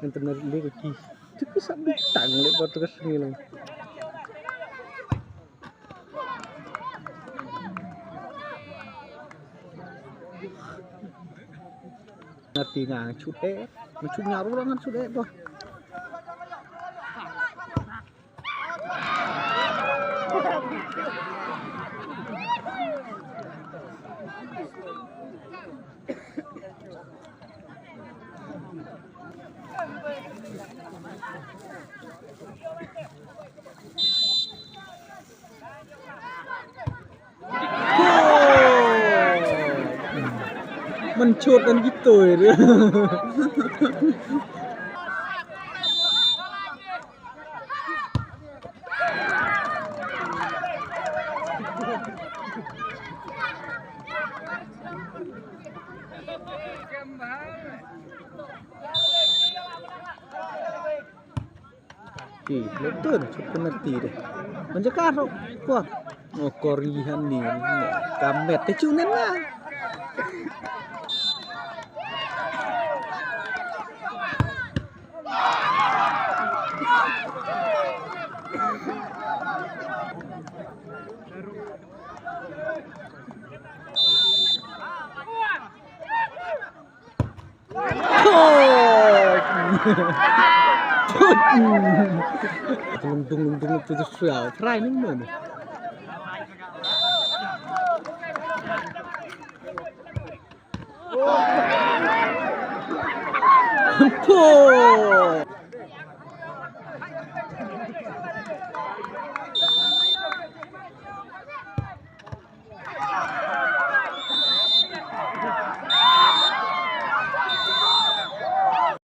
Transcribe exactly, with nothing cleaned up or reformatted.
Internet li ko ki. Cukup sampai tang le buat terus ngilang. Ngerti ngan cut eh. Ngan cut nyaru lah ngan cut eh bah. Mencut dan gitu ya. Ki, betul, cukup pengerti deh. Menjekar, kuat. Oh, korihan ni. Kamet, kecunen lah. Dung dung dung tu tu suai. Try ning mana?